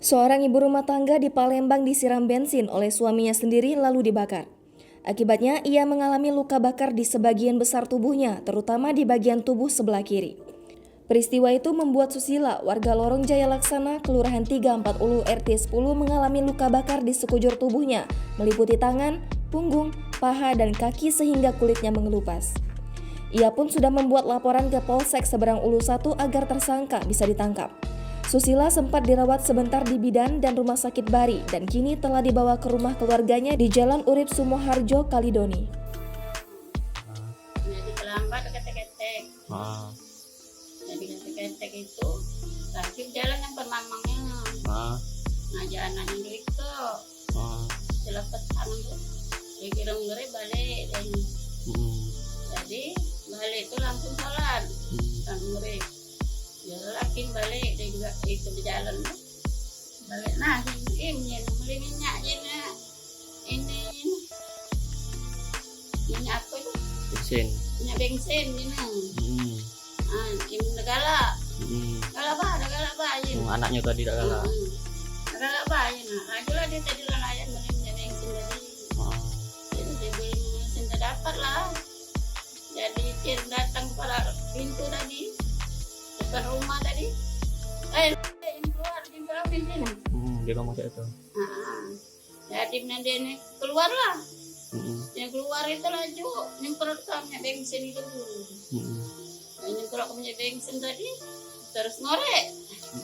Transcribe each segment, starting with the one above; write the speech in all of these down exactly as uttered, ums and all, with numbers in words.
Seorang ibu rumah tangga di Palembang disiram bensin oleh suaminya sendiri lalu dibakar. Akibatnya, ia mengalami luka bakar di sebagian besar tubuhnya, terutama di bagian tubuh sebelah kiri. Peristiwa itu membuat Susila, warga Lorong Jaya Laksana, Kelurahan Tiga Empat Ulu, R T sepuluh, mengalami luka bakar di sekujur tubuhnya, meliputi tangan, punggung, paha, dan kaki sehingga kulitnya mengelupas. Ia pun sudah membuat laporan ke Polsek Seberang Ulu Satu agar tersangka bisa ditangkap. Susila sempat dirawat sebentar di bidan dan rumah sakit Bari dan kini telah dibawa ke rumah keluarganya di Jalan Urip Sumoharjo, Kalidoni. Jadi terlambat ketek-ketek. Ah, Jadi ketek-ketek itu lagi jalan yang permamangnya. ah, Ngajak anaknya itu ah. Selepas tangan tu. Dia kira ngeri balik dia ni. Hmm. Jadi balik tu langsung sholat. Hmm. Kan ngeri. Dia lagi balik dia juga itu berjalan tu. Balik nah, ini dia beli minyak je nak. Ini minyak apa tu? Bensin. Minyak bensin je nak. Hmm. Ah, ini dah galak. Hmm. Galak bah, dah galak bah je. Hmm, anaknya tadi tak galak. Hmm. Dah galak bah je nak. Ajulah dia tadi lah layan beli minyak bensin tadi. Ah. Jadi dia beli minyak bensin tak dapat lah. Jadi dia datang pada pintu tadi. Depan rumah tadi. Eh, ini keluar pintu habis je nak. Hmm, dia ngomong macam itu. Ah. Jadi dia ni keluar lah. Hmm. Yang keluar itu laju nyemprot ke minyak bensin itu. Hmm. Nyemprot ke minyak bensin tadi terus ngorek.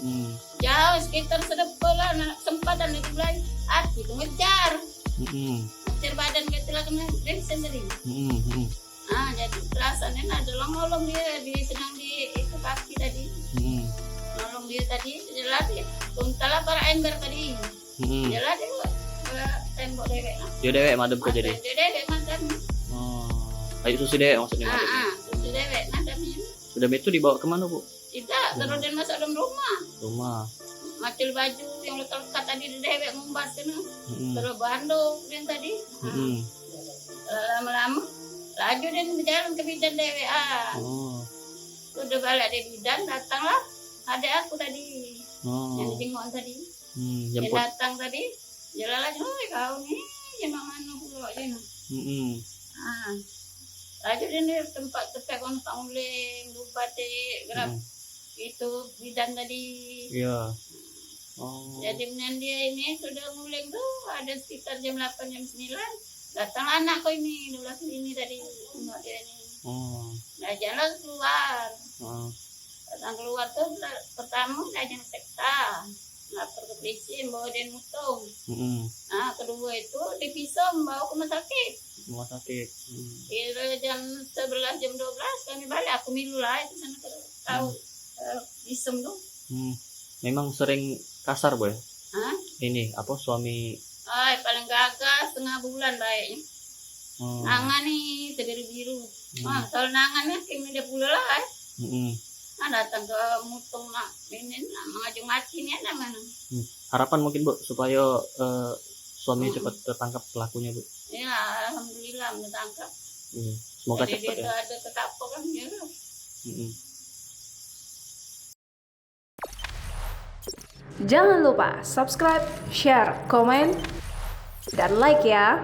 Hmm. Jauh sekitar sedepa lah nak sempat dan itu belai. Aku tu ngejar. Hmm. Ngejar badan kita lah kena bensin tadi. Hmm. Hmm. Ah, jadi perasaan ni ada orang nolong dia di senang di itu kaki tadi. Hmm. Nolong dia tadi, jelas dia. Untalah para ember tadi. Hmm. Jelas dia ke tembok dewek lah. Dia dewek madam tu jadi. Dia dewek madam. Oh. Ayo susu dewek maksudnya Ah, madam. Ah, susu dewek madam ni. Udah itu dibawa ke mana, Bu? Tidak, terus dia masuk dalam rumah. Rumah. Macul baju yang lekat-lekat tadi dia dewek ngumbas kena. Hmm. Terus bandung dia tadi. Hmm. Lama-lama laju dia berjalan ke bidan dewek ah. Oh. Sudah balik dari bidan datanglah adik aku tadi yang Oh. dijenguk tadi. Hmm, Dia jemput. Datang tadi, dia lalas, "Hoi kau ni, jenguk mana pula je ni?" Hmm. Ah. Laju dia ni tempat tempat kau nak nguling, lupa cik, gerak Hmm. itu bidan tadi. Iya. Oh. Jadi menen dia ini sudah nguling tu ada sekitar jam lapan jam sembilan. Datang anakku ini, dua belas ini tadi, tengok dia ni. Oh. Dah jalan keluar. Oh. Datang keluar tu pertama dah jangan sekta. Lapor ke polisi, bawa dia mutung. Hmm. Ah, kedua itu dipisah bawa ke rumah sakit. Rumah sakit. Hmm. Kira jam sebelas jam dua belas kami balik, aku milu lah itu sana ke tahu eh, visum tu. Hmm. Memang sering kasar, Boy. Hah? Ini apa suami Ai, paling gagal setengah bulan baiknya. Hmm. Nangan ni terdiri biru. Hmm. Ha, kalau nangan ni kami dia pula lah eh. Hmm. Ha, datang ke mutung nak ini nak mengajung mati ni ada mana. Hmm. Harapan mungkin, Bu, supaya eh, suami Hmm. cepat tertangkap pelakunya, Bu. Ya, alhamdulillah menangkap. Hmm. Semoga Jadi cepat dia tu ya. Ada tetap kan dia lah. Hmm. Jangan lupa subscribe, share, komen, dan like ya.